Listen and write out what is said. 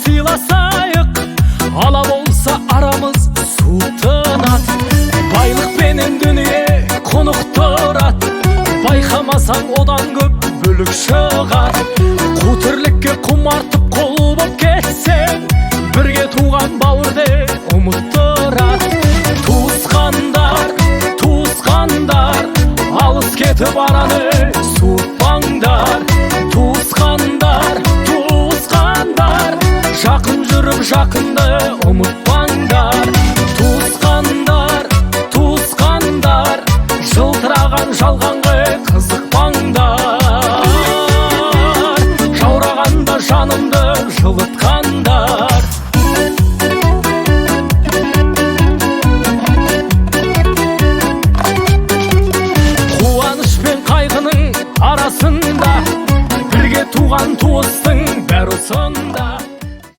Сыйласайық, ала болса, арамыз суытынады. Байлықпенен дүние құнықтырады, байқамасаң, одан көп бүлік шығады. Қу тірлікке құмартып, құл боп кетсең, бірге туған бауырды ұмыттырады. Туысқандар, туысқандар, алыс кетіп араны суытпаңдар. Туысқандар, туысқандар, жақын жүріп жақынды ұмытпаңдар. Туысқандар, туысқандар, жылтыраған жалғанға